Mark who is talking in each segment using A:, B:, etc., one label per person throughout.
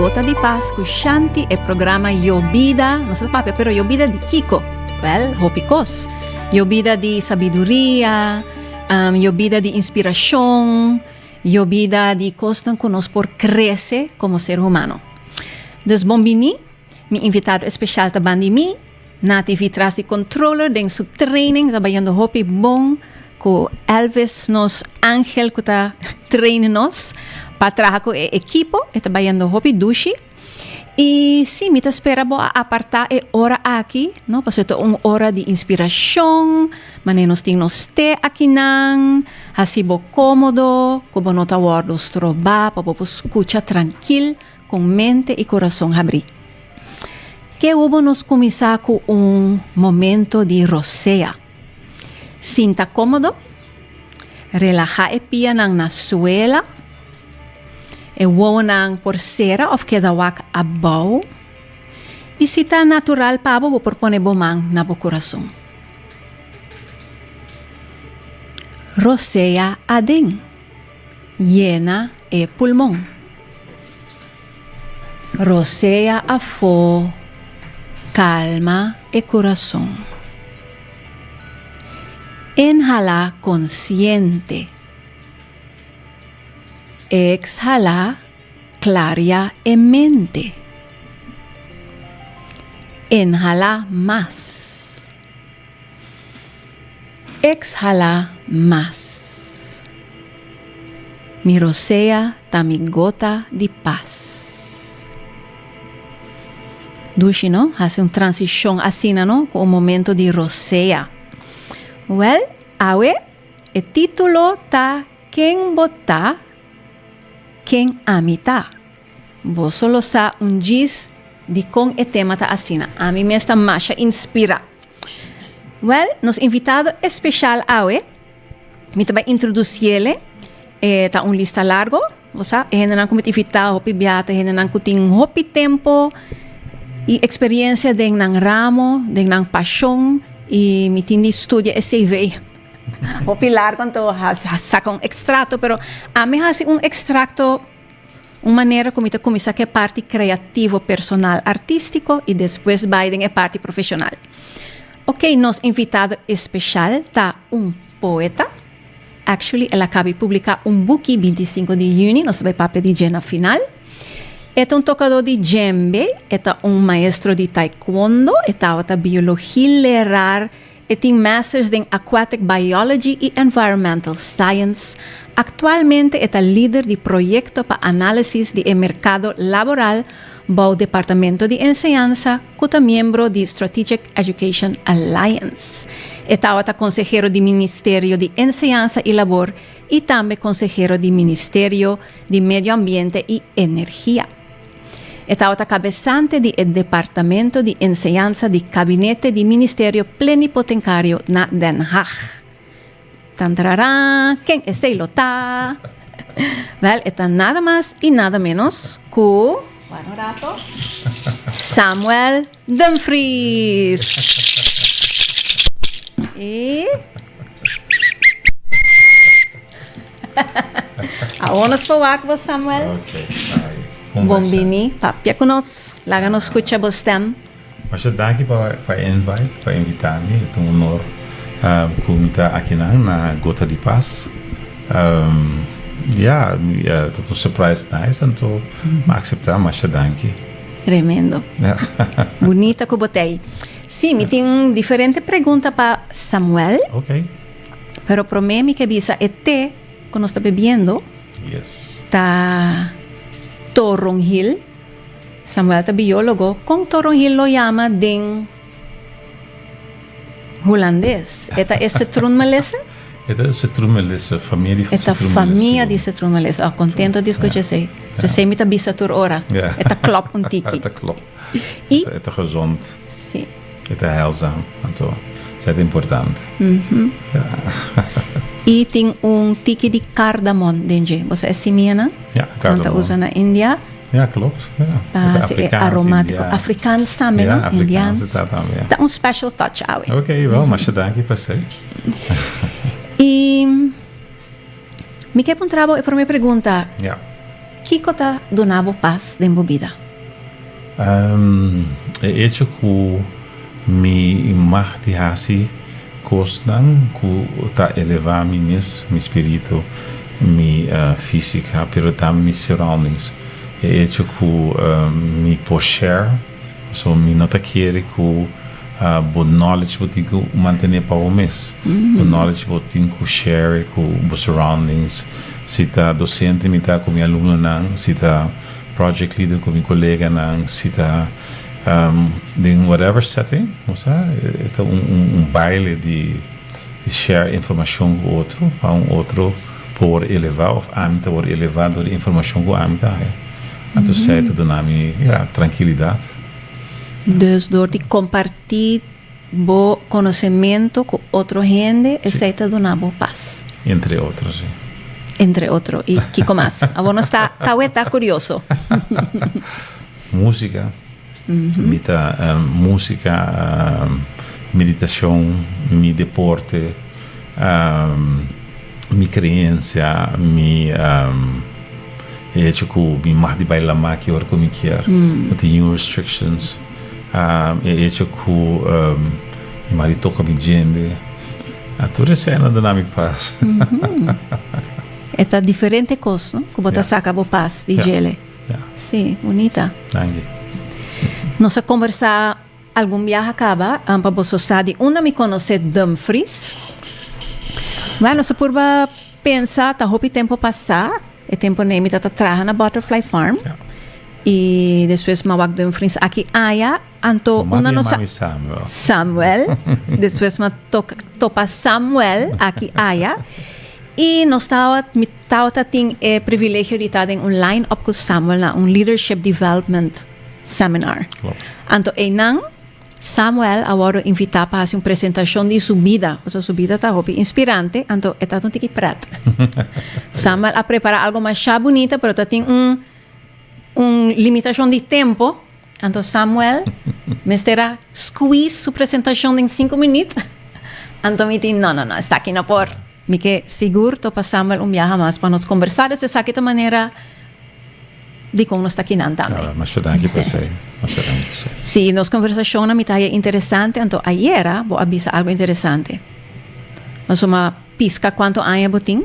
A: Gota di Paz ku Shanti, e programa Yobida, nos ta papia pero yobida di kiko? Wel, hopi kos. Yobida di sabiduria, um, yobida di inspirashon, yobida di kosnan ku nos por krese komo ser humano. Dus bon bini, mi invitado especial ta bandi mi, Nati vi tras di controller den su training ta bayendo hopi bon ku Elvis nos angel ku ta train nos pa traha ku e ekipo e ta bayendo hopi dushi i si mi ta spera bo a aparta e ora aki no pasobra ta un ora di inspirashon manera nos tin nos te akinan hasi bo komodo ku bo no ta wòrdu strobá pa bo por skucha trankil ku mente i kurason habrí. Ke hubo nos kuminsá ku un momento di rosea. Sinta kómodo, relahá e pianan na suela, e wowonan por sera òf keda wak abou, i si ta natural pa bo, bo por pone bo man na bo kurason. Rosea aden. Yena e pulmon. Rosea afó, kalma e kurason. Inhalá konsiente. Ekshalá, klaria e mente. Inhalá mas. Exhalá mas. Mi rosea ta mi gota di pas. Dushi, no? Hasi un transishon asina, no? Ku un momento di rosea. Wèl, awe e título ta Ken bo ta, ken ami ta. Boso lo sa un djis dikon e tema ta asina. Ami mes ta masha inspirá. Wèl, nos invitado espeshal awe, mi ta bai introdusiele, e ta un lista largo, bo sa, e hendenan ku mi ta invitá hopi bia ta hendenan ku tin hopi tempo i eksperensia den nan ramo, den nan pashon, i mi tin di studia e CV. Hopi largo anto a saka un ekstrakto, pero ami hasi un ekstrakto. Un manera ku mi ta kuminsá ku e parti kreativo personal artístiko i despues bai den e parti profeshonal. Oke, nos invitado espeshal ta un poeta. Actually el a kaba di publiká un buki bintisinko di yüni, nos ta bai papia di dje na final. E ta un tokadó di djembe, e ta un maestro di taekwondo, e tabata biologieleraar E tin masters den Aquatic Biology i Environmental Science. Aktualmente e ta lider di proyekto pa análisis di e merkado laboral bou Departamento di Enseñansa ku ta miembro di Strategic Education Alliance. E tabata konsehero di Ministerio di Enseñansa i Labor i tambe konsehero di Ministerio di Medio Ambiente i Energia. E tabata kabesante di e Departamento di Enseñansa di Kabinete di Ministerio Plenipotenkario na Den Haag. Tantarará, ken esei lo ta? Wèl, e ta nada mas i nada ménos ku, wak un rato, Samuel Dumfries! I. Awor nos por wak bo, Samuel.
B: Ok, ai.
A: Bon bini, papia ku nos. Laga nos skucha bo stem.
B: Masha danki pa pa e invite, pa invita mi. Ta un honor ku mi ta akinan na Gota di Pas. Ya, ta un surprise nice, anto mi a akseptá. Masha danki.
A: Tremendo. Bunita ku bo ta ei. Sí, mi tin diferente pregunta pa Samuel.
B: Ok.
A: Pero promé mi ke bisa e té ku nos ta bebiendo
B: Yes.
A: ta toronhil. Samuel ta biólogo. Kon toronhil lo yama den hulandes? E ta e citroenmelisse?
B: E ta citroenmelisse, famia di
A: E ta famia di citroenmelisse. Oh, kontento di skucha esei.
B: Ja.
A: Esei mi ta bisa tur ora.
B: Ja.
A: E ta klòp un tiki.
B: E ta klòp.
A: I
B: E ta gezond.
A: Sí.
B: E ta heilzaam, anto esei ta importante.
A: I tin un tiki di kardamon den dje. Bo sa e simianan?
B: Ja,
A: Nan ta
B: kardamon.
A: usa na India.
B: Ja, klopt. Ja.
A: Pa
B: E ta
A: hasi e
B: Afrikaans,
A: aromátiko.
B: Indiaans.
A: Afrikaans tambe, no?
B: Ja, Afrikaans
A: Indiaans.
B: e ta tambe, ja.
A: Ta un special touch awe.
B: Ok, wel, masha danki pa esei.
A: I mi ke puntra bo e prome pregunta.
B: Ja.
A: Kiko ta duna bo pas den bo bida?
B: E echo ku mi mag di hasi kosnan ku ta elevá mi mes, mi spiritu, mi físika, pero tambe mi surroundings. E echo ku mi por share, pasobra mi no ta kere ku bo knowledge bo tin ku mantené pa bo mes. Bo knowledge bo tin ku share ku bo surroundings. Si ta docente mi ta ku mi alumnonan, si ta project leader ku mi koleganan, si ta den whatever setting, bo sa, e ta un baile di share informashon ku otro pa un otro por elevá òf ami ta wòrdu elevá dor di informashon ku ami ta haña. Anto esei ta duna mi, ya, trankilidat.
A: Dus dor di kompartí bo konosementu ku otro hende, esei ta duna bo pas.
B: Entre otro, si.
A: Entre otro. I kiko mas? Abo nos ta kaweta kurioso.
B: Músika. Mi ta músika, meditashon, mi deporte, mi kreensia, mi e hecho ku mi mag di bai lamá ki ora ku mi kier. No tin niun restrictions. E hecho ku mi mag di toka mi djembe. Tur esei nan duna mi pas.
A: E ta diferente kos, no? Ku bo ta saka bo pas di djele. Sí, bunita.
B: Danki.
A: Nos a kombersá algun biaha kaba pa boso sa di unda mi konosé Dumfries. Bueno, nos a purba pensa ta hopi tempu pasá, e tempu nei mi tabata traha na Butterfly Farm. I despues mi a wak Dumfries aki aya, anto
B: Bo
A: unda
B: mati
A: nos a
B: yama mi Samuel.
A: Samuel. Despues mi a toka topa Samuel aki aya. I nos tabata, mi tabata tin e privilegio di ta den un line up ku Samuel na un leadership development seminar.
B: Klopt.
A: Anto einan Samuel a wòrdu invitá pa hasi un presentashon di su bida, pasobra su bida ta hopi inspirante, anto e tabata un tiki pret. Samuel a prepará algu masha bunita, pero ta tin un un limitashon di tempu, anto Samuel mester a squeeze su presentashon den sinku minüt. Anto mi tin, no, no, no, esaki no por. Mi ke sigur topa Samuel un biaha mas pa nos kombersá, dus esaki ta manera Dikon nos ta kinan tambe.
B: Claro, masha danki pa esei. Masha danki pa esei.
A: Si, nos conversacionnan mi ta haya interesante, anto ayera bo a bisa algo interesante. Pasobra pisca cuanto aña bo tin,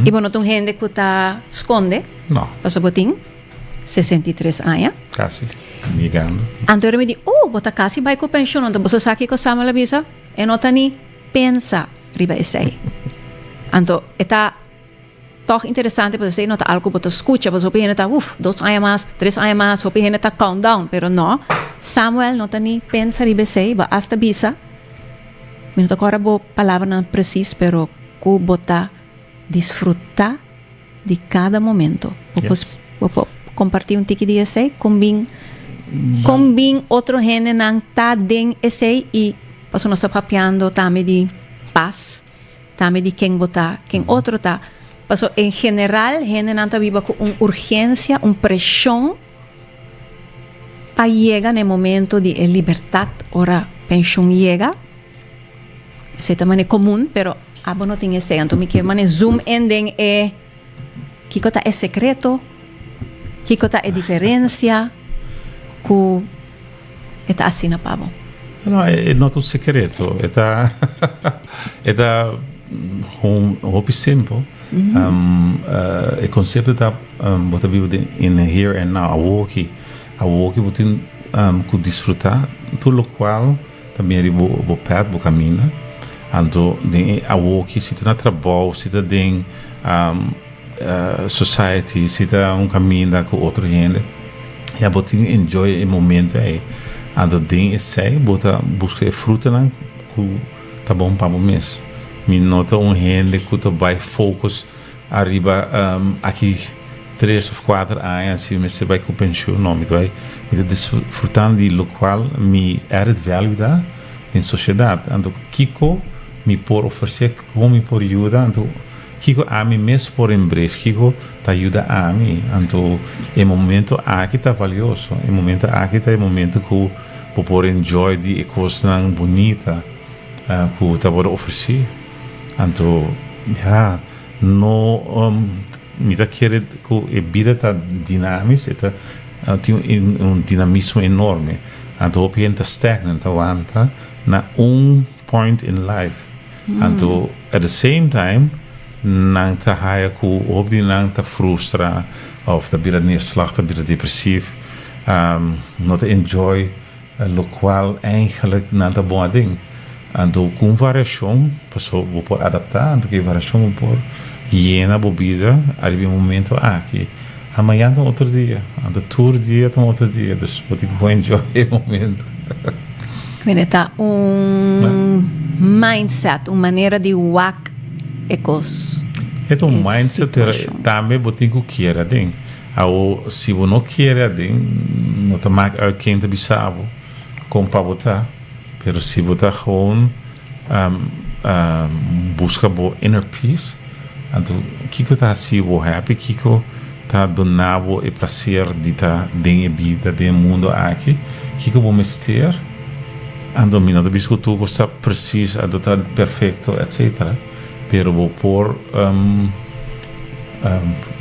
A: y bo no ta un hende cu ta sconde.
B: No.
A: Pasobra bo tin 63 aña.
B: Casi, yegando.
A: Anto era mi di, oh, bo ta casi bay cu pensioen, anto bo sa sa kico Samuel a bisa? E no ta ni pensa riba esei. Anto e ta. Tòg interesante pasobra esei no ta algu ku bo ta skucha pasobra hopi hende ta uf dos aña mas, tres aña mas, hopi hende ta count down pero no Samuel no ta ni pensa riba esei bo asta bisa mi no ta kòrda bo palabranan presis pero ku bo ta disfrutá di kada momento bo por bo por kompartí un tiki di esei kon bin kon bin otro hendenan ta den esei i pasobra nos ta papiando tambe di pas. Tambe di ken bo ta, ken otro ta. Paso en general hendenan ta biba ku un urgensia, un preshon pa yega na e momento di e libertat ora penshun yega. Esei ta manera komun, pero abo no tin esei. Anto mi ke manera zoom in den e kiko ta e sekreto, kiko ta e diferensia ku. E ta asina pa bo?
B: No, e no ta un secreto. E ta, e ta gewoon hopi simpel. E concepto ta bo ta biba den in the here and now, awoki. Awoki bo tin ku disfruta tur lokual ta bini riba bo path, bo kaminda. Anto den e awoki, si ta na trabou, si ta den Society si ta un caminda cu otro hende ya bo tin enjoy e momento ey anto den esey bo ta busca e frutanan cu ta bon pa bo mes mi no ta un hende cu ta bay focus ariba aki tres of cuater aña si mester bay cu pensioen no mi ta bay mi ta disfrutando di locual mi added value ta den sociedad anto kico mi por ofrece con mi por yuda anto. Kiko ami mes por embrace? Kiko ta yuda ami? Anto e momento aki ta valioso. E momento aki ta e momento ku bo por enjoy di e kosnan bunita ku ta wòrdu ofresí. Anto, ya, no. mi ta kere ku e bida ta dinamis, e ta tin un dinamismo enorme. Anto hopi hende ta stagnant, ta wanta na un point in life. Anto at the same time nan ta haya ku hopi di nan ta frustra of ta bira neerslachtig, ta bira depresief, no ta enjoy lokual eigenlijk nan ta bon aden. Anto ku un variashon paso bo por adaptá, anto ku e variashon bo por yena bo bida ariba e momento aki. Amañan ta un otro dia, anto tur dia ta un otro dia, dus bo tin ku enjoy e momento.
A: Mira, ta un mindset, un manera di wak e kos.
B: E ta un mindset, pero tambe bo tin ku kere aden. Awo, si bo no kere aden, no ta mak uit ken ta bisa bo kon pa bo ta, pero si bo ta gewoon buska bo inner peace, anto kiko ta hasi bo happy, kiko ta duna bo e placer di ta den e bida, den e mundo aki, kiko bo mester, anto mi no ta bisa ku tur kos ta precies, anto ta perfecto, etcetera, pero bo por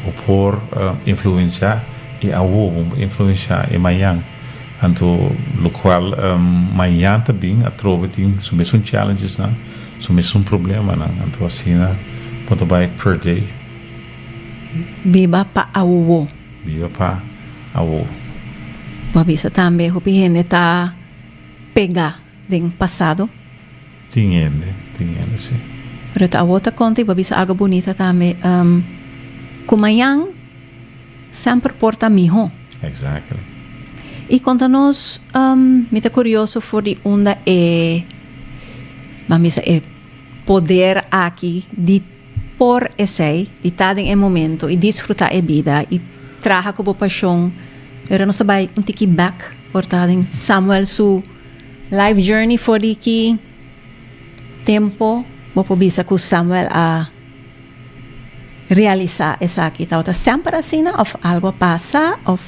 B: bo por influencia e awo, bo por influencia e mañan. Anto locual mañan ta bin atrobe tin su mesun challengesnan, su mesun problemanan. Anto asina bo ta bay per day.
A: Biba pa awo.
B: Biba pa awo.
A: Bo a bisa tambe hopi hende ta pega den pasado.
B: Tin hende, tin hende si.
A: Pero ta awo ta konta y bo a bisa algo bunita tambe cu mañan. Semper por ta mihó.
B: Exactly.
A: I konta nos, mi ta kurioso for di unda e, ban bisa e poder aki di por esei, di ta den e momento i disfrutá e bida i traha ku bo pashon. Pero nos ta bai un tiki bek por ta den Samuel su life journey for di ki tempo bo por bisa ku Samuel a Realisá esaki tabata semper asina of algo a pasa of?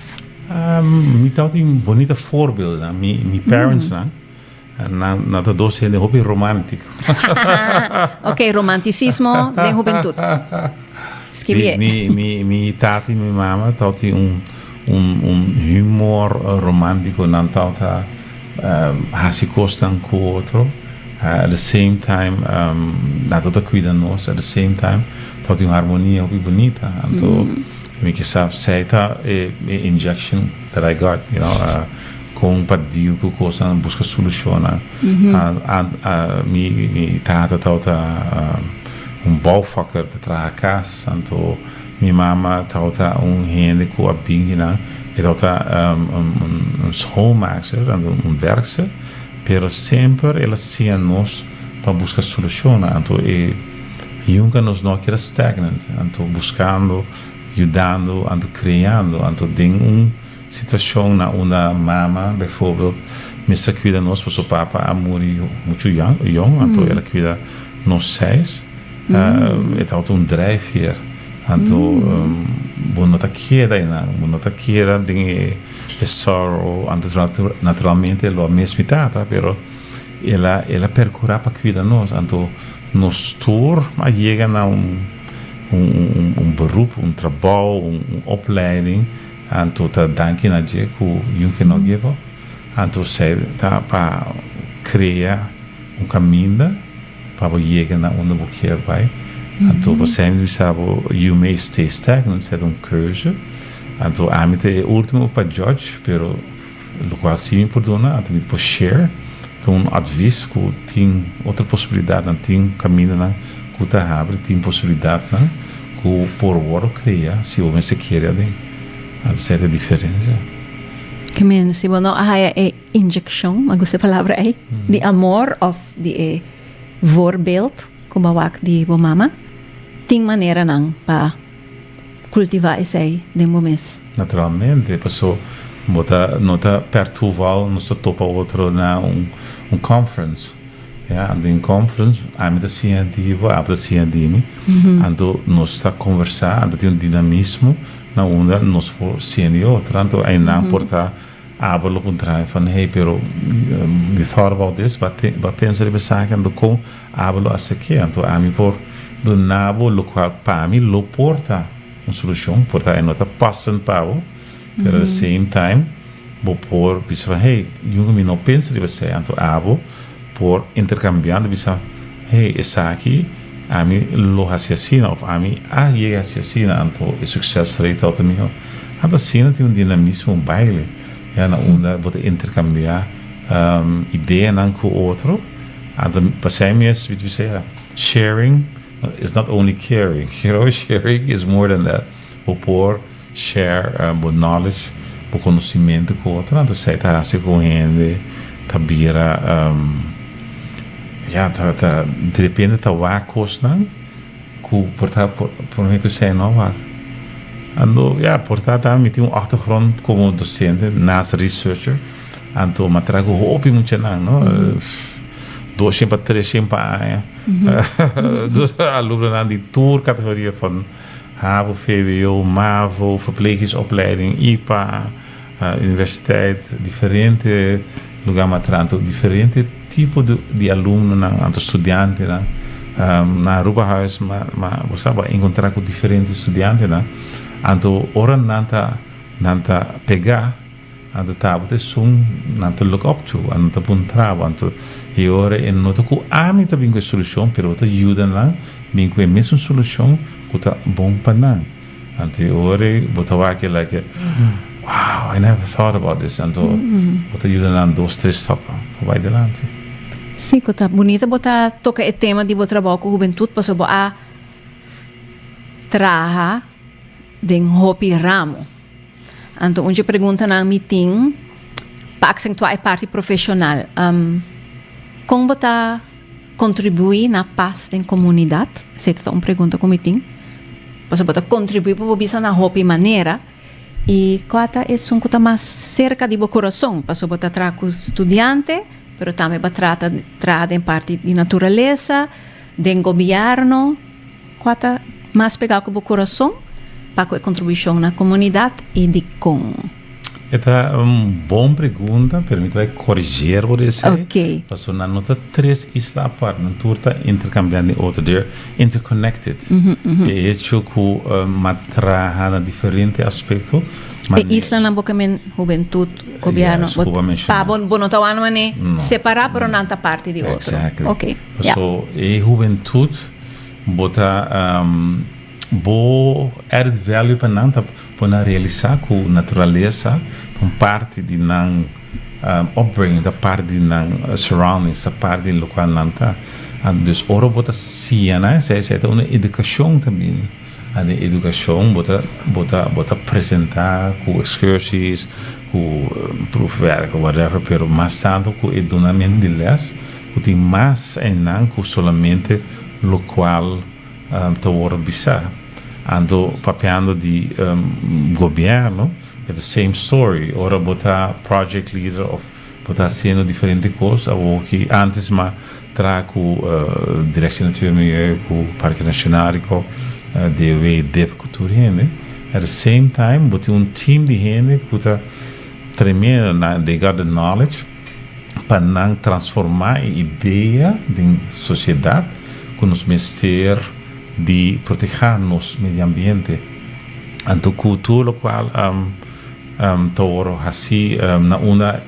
B: Mi tabatin bonita voorbeelden. Mi mi parentsnan nan nan ta dos hende hopi romántico.
A: Ok, romanticismo den hubentud. Skibié.
B: Mi mi mi tata i mi mama tabatin un un un humor romántico. Nan tabata hasi kosnan ku otro at the same time nan ta ta kuida nos at the same time tabatin un harmonia hopi bunita anto mi ke sa esei ta e injection that I got you know kon pa deal ku kosnan buska solushonnan mi tata tabata un bouwvakker ta traha kas anto Mi mama tabata un hende ku a bin kinan, e tabata un schoonmaakster, un werkster, pero semper el a siña nos pa buska solushonnan. Anto e yunka nos no a keda stagnant, anto buskando, yudando, anto kreando. Anto den un situashon na unda mama bijvoorbeeld mester kuida nos pasobra papa a muri muchu yong, anto el a kuida nos seis. E tabata un drijfveer. Anto bo no ta keda einan, bo no ta keda den e sorrow. Anto naturalmente lo a mis mi tata, pero el a el a percura pa cuida nos. Anto nos tur a yega na un un beroep, un trabou, un opleiding. Anto ta danki na dje cu you cannot give up. Anto esei ta pa crea un caminda. Pa bo yega na unda bo kier bai. Anto bo semper bisa bo, you may stay stagnant, esei ta un keuze. Anto ami ta e ultimo pa judge, pero lokual si mi por duna, anto mi por share, ta un advis ku tin otro posibilidatnan, tin kamindanan ku ta habri, tin posibilidatnan ku por wòrdu krea si bo mester kere aden. Anto esei ta e diferensia.
A: Ke men si bo no a haya e Inyeccion, m'a gusta e palabra ei, di amor of di e voorbeeld ku bo a wak di bo mama. Tin maneranan pa kultivá esei den bo mes.
B: Naturalmente, paso bo ta no ta per toeval nos ta topa otro na un un conference. Ya, anto den conference ami ta siña di bo, abo ta siña di mi. Anto nos ta conversa, anto tin un dinamismo na unda nos por siña di otro. Anto einan por ta Abo lo puntra mi van hey pero you thought about this? Bo a pensa riba esaki? Anto kon abo lo a seke? Anto ami por duna bo lokual pa mi lo por ta un solushon, por ta e no ta passen pa bo, pero at the same time bo por bisa van hey, yunga mi no pensa riba esei, anto abo por interkambiando bisa hey, esaki ami lo hasi asina of ami a yega hasi asina, anto e success rate ta mihó. Anto asina tin un dinamismo, un baile, ya na unda bo ta interkambiá ideanan ku otro. Anto pasei mes mi ta bisa ya, sharing is not only caring, sharing is more than that. Bo por share bo knowledge, bo conocimento cu otro, anto esey ta haci cu hende ta bira, ya, ta, ta, di repente ta wak cosnan cu por ta, prome cu esey no wak. Anto, ya, por ta ta mi tin un achtergrond como docente, naast researcher, anto mi a traha cu hopi muchanan, no, 200 pa 300 pa aña, dus alumnonan di tur categoria van Havo, VWO, Mavo, verplegingsopleiding, IPA, universiteit, diferente lugar m'a traha. Anto diferente tipo di alumnonan, anto studiantenan. Na Arubahuis m'a m'a bo sa bo a encontra cu diferente studiantenan. Anto ora nan ta nan ta pega, anto tabata esun nan ta look up to, nan ta puntra bo. Anto e ora e no ta cu ami ta bin cu e solucion, pero bo ta yuda nan bin cu e mesun solucion cu ta bon pa nan. Anto e ora bo ta wak like, wow, I never thought about this. Anto bo ta yuda nan dos, tres stap pa bai dilanti.
A: Sí, cu ta bunita bo ta toca e tema di bo trabou cu hubentud pasobra bo a traha den hopi ramo. Anto un dje preguntanan mi tin pa aksentuá e parti profeshonal. Kon bo ta kontribuí na pas den komunidat? Esei ta un pregunta ku mi tin. Pasobra bo ta kontribuí pa bo bisa na hopi manera. I kua ta esun ku ta mas serka di bo kurason? Pasobra bo ta traha ku studiante, pero tambe bo trata traha den parti di naturalesa, den gobièrnu. Kua ta mas pegá ku bo kurason pa ku e kontribushon na komunidat i dikon?
B: E ta un bon pregunta, pero mi ta bai koriger bo di esei.
A: Oké.
B: Pasobra nan no ta tres isla apart, nan tur ta interkambiando di otro, they're interconnected. E hecho ku m'a traha na diferente aspekto,
A: E islanan bo ke men hubentut, gobièrnu,
B: Yes, ku bo a menshoná.
A: pa bo bo no ta wak manera separá, pero nan ta parti di otro.
B: Exactly.
A: Oké, ya.
B: Paso e hubentut Bo ta bo added value pa nan ta por nan realisa cu naturalesa ta un parti di nan upbringing, ta parti di nan surroundings, ta parti di locual nan ta. Dus ora bo ta siña nan esey, esey ta un educacion ta bini. A den educacion bo ta bo ta bo ta presenta cu excursies, cu proefwerk, whatever, pero mas tanto cu e dunamento di les cu tin mas einan cu solamente locual ta worde bisa. Anto papiando di gobierno e ta same story, ora bo ta project leader of bo ta haciendo diferente cos, awoki antes m'a traha cu Directie Natuur en Milieu, cu Parke Nacional Rico, DOW, dip cu tur hende, at the same time bo tin un team di hende cu ta tremendo, nan they got the knowledge, pa nan transformá e idea den sosiedat ku nos mester di protehá nos medio ambiente. Anto ku tur lokual ta wòrdu hasí na unda,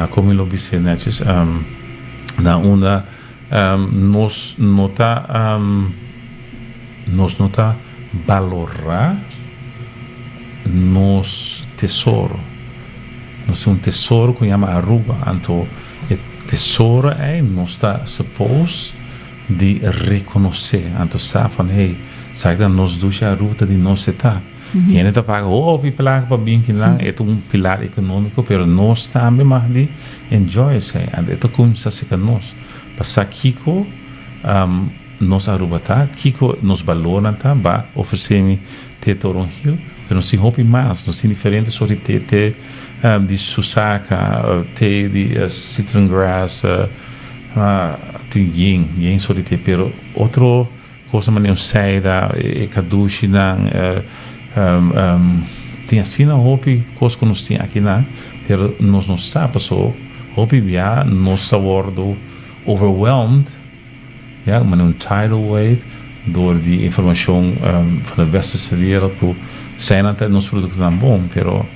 B: kon mi lo bis'é nètjes, na unda nos no ta nos no ta balorá nos tesoro. Nos tin un tesoro ku yama Aruba, anto e tesoro ei nos ta suppose di rekonosé, anto sa van hey, sa ta nos dushi Aruba ta di nos e ta. Hende ta paga hopi plaka pa bin kinan, e ta un pilar ekonómiko, pero nos tambe mag di enjoy esei, anto e ta kuminsá seka nos pa sa kiko nos Aruba ta, kiko nos balornan ta, ba ofresé mi te toronhil, pero nos tin hopi mas, nos tin diferente sort di te, te di susaka, te di citron grass, tin yen, yen sort di te, pero otro Cosa manera un seida, e kadushinan, tin asina hopi cos cu nos tin akinan, pero nos no sa paso hopi bia nos ta wordo overwhelmed, ya, manera un tidal wave. Door di informacion van de westerse wereld cu eseinan ta nos productonan bon, pero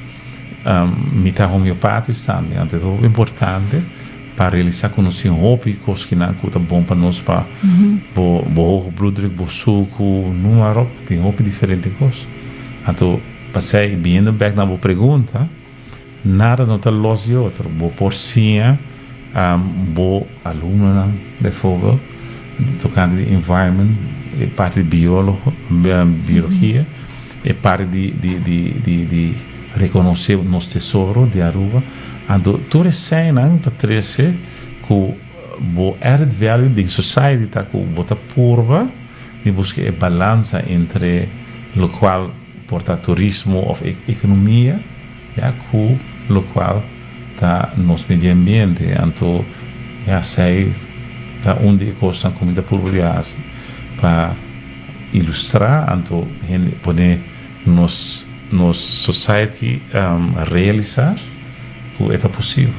B: mi ta homeopatisch tambe, anto e ta hopi importante pa realisa cu nos tin hopi cosnan cu ta bon pa nos pa bo bo hoge bloeddruk, bo sucu, noem maar op, tin hopi diferente cos. Anto pasei, biniendo bek na bo pregunta, Nada no ta los di otro. Bo por siña bo alumnonan, bijvoorbeeld, tocante di environment, e parti di biologo, biologia, e parti di di di di di reconoce nos tesoro di Aruba. Anto tur eseinan ta trece cu bo added value den society ta cu bo ta purba di busca e balansa entre locual por ta turismo of economia ya cu locual ta nos medio ambiente. Anto ya esey ta un di e cosnan cu mi ta purba di haci pa ilustra anto hende pone nos nos society realisa cu e ta posibel.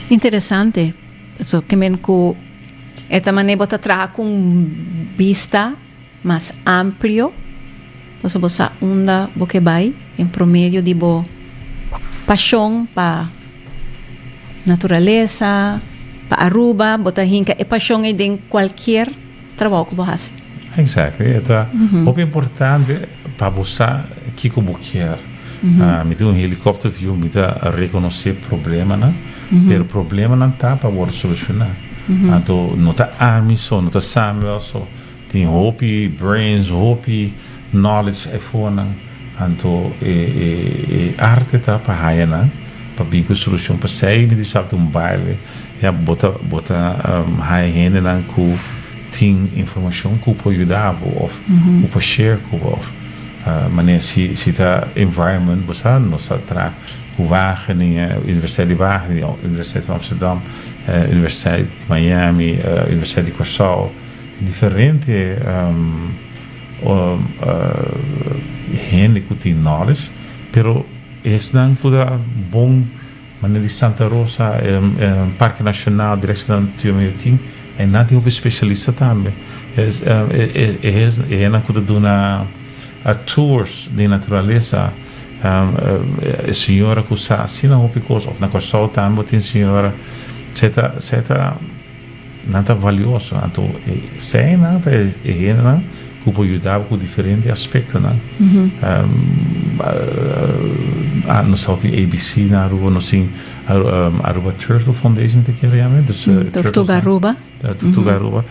A: Interesante. So ke men cu e ta manera bo ta traha cu un bista mas amplio, pasobra bo sa unda bo ke bai en promedio di bo pashon pa naturalesa, pa Aruba, bo ta hinka e pashon ei den kualkier trabou ku bo hasi.
B: Exactly, e ta hopi importante pa bo sa kiko bo kier. Mi tin un helicopter view, mi ta reconoce problemanan, pero problemanan ta pa worde soluciona. Anto no ta ami so, no ta Samuel so, Tin hopi brains, hopi knowledge eifoornan, anto e e e arte ta pa haya nan, pa bin ku e solushon. P'esei mi di sa ta un baile, ya bo ta bo ta haya hendenan ku tin informashon ku por yuda bo òf ku por share ku bo òf manera si si ta environment bo sa nos ta traha ku Wageningen, Universiteit di Wageningen, Universiteit van Amsterdam, Universiteit di Miami, Universiteit di Kòrsou. Diferente hende ku tin knowledge, pero esnan ku ta bon manera di Santa Rosa, Parke Nashonal, Direkshon di Natuur Medio tin, e nan tin hopi spesialista tambe. E hendenan ku ta duna tours den naturalesa, e señora ku sa asina hopi kos, òf na Kòrsou tambe bo tin señora, esei ta esei ta. Nan ta valioso. Anto eseinan ta e hendenan ku por yuda bo ku diferente aspektonan. Nos tabata tin ABC na Aruba, nos tin Aruba Turtle Foundation ta kere yama, dus
A: Tortuga Aruba.
B: Tortuga Aruba,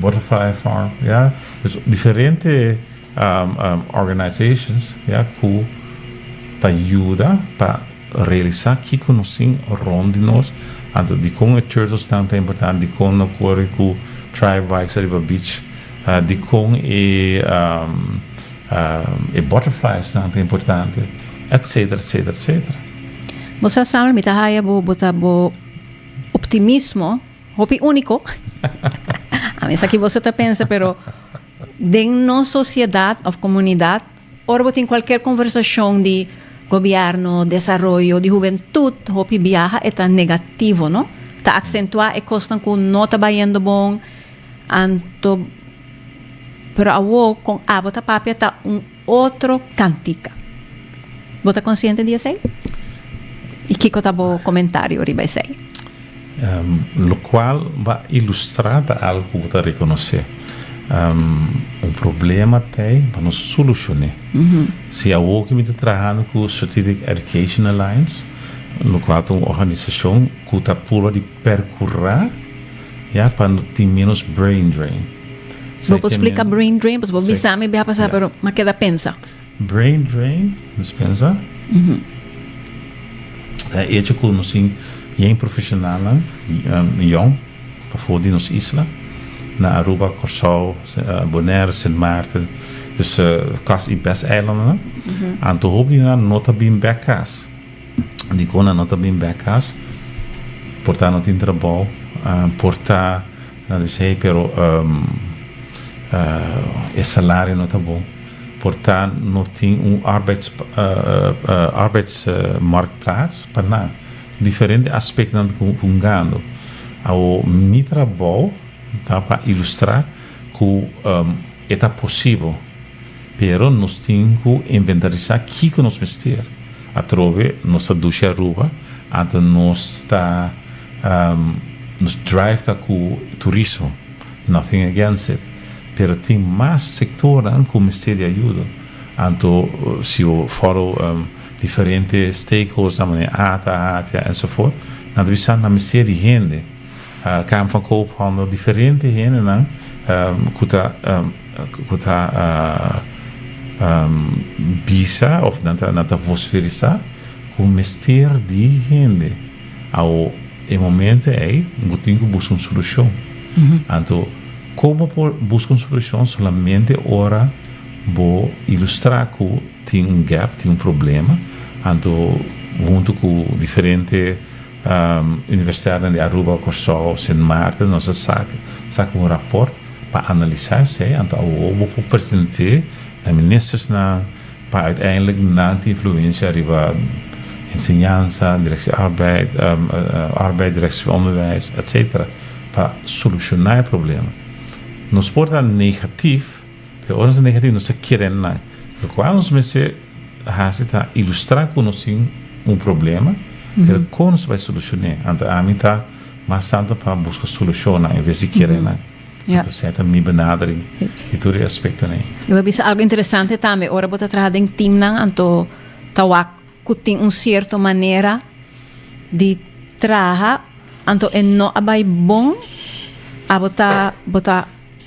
B: Butterfly Farm, ya. Dus diferente organizations, ya, ku ta yuda pa Realisá kiko nos tin rond di nos, anto dikon e turtlesnan ta importante, dikon no kore ku tri bikes ariba beach, dikon e e butterfliesnan ta importante, etcetera, etcetera, etcetera.
A: Bo sa Samuel, mi ta haya bo bo ta bo optimismo hopi úniko. A mi sa ki boso ta pensa, pero den nos sosiedat òf komunidat Ora bo tin cualkier conversacion di gobierno, desaroyo, di hubentud, hopi biaha e ta negativo, no? Ta accentua e cosnan cu no ta bayendo bon, anto, pero awo con abo ta papia ta un otro cantica. Bo ta consciente di esey? Y kico ta bo comentario riba esey?
B: Locual ba ilustra ta algo cu bo ta reconoce. Un problema t'ey pa nos solucione. Si awo cu mi ta trahando cu Strategic Education Alliance, locual ta un organisacion cu ta purba di percura ya pa no tin menos brain drain.
A: Bo por splica brain drain? Pasobra bo bisa mi biaha pasa pero mi a keda pensa.
B: Brain drain, nos pensa, ta e hecho ku nos tin yen profeshonalnan yòn pafó di nos isla, na Aruba, Kòrsou, Bonaire, Sint Maarten, dus kas i bes eilandennan. Anto hopi di nan no ta bin bèk kas. Dikon nan no ta bin bèk kas? Por ta no tin trabou, por ta nan ta bisa hey pero e salario no ta bon. Por ta no tin un arbeids arbeidsmarktplaats pa nan. Diferente aspectonan ta hungando. Awo mi trabou ta pa ilustra. Ku e ta posibel, pero nos tin ku inventarisá kiko nos mester. Atrobe nos ta dushi Aruba, anto nos ta nos drive ta ku turismo, nothing against it, pero tin mas sektornan ku mester di ayudo. Anto si bo follow diferente stakeholders manera ATA, ATIA enzovoort, nan ta bisa nan mester di hende. Kamer van Koophandel, diferente hendenan ku ta ku ta bisa òf nan ta nan ta vosferisá ku mester di hende. Awo e momento ei bo tin ku buska un solushon. Anto kon bo por buska un solushon? Solamente ora bo ilustrá ku tin un gap, tin un problema, anto huntu ku diferente Universidadnan di Aruba, Kòrsou, Sint Maarten nos a saka un rapòrt pa analisá esei, anto awor bo por present'é na ministersnan pa uiteindelijk nan tin influensia riba enseñansa, Directie Arbeid, Arbeid, Directie Onderwijs, etcetera, pa solushoná e problema. Nos por ta negatif, pero ora nos ta negatif nos ta kere nan. Lokual nos mester hasi ta ilustrá ku nos tin un problema, pero kon nos ta bai solushon'é. Anto ami ta mas tantu pa buska solushonnan en bes di kere nan. Anto esei ta mi benadering di tur e aspektonan ei.
A: I bo a bisa algu interesante tambe, ora bo ta traha den teamnan anto ta wak ku tin un sierto manera di traha, anto e no a bai bon, abo ta bo ta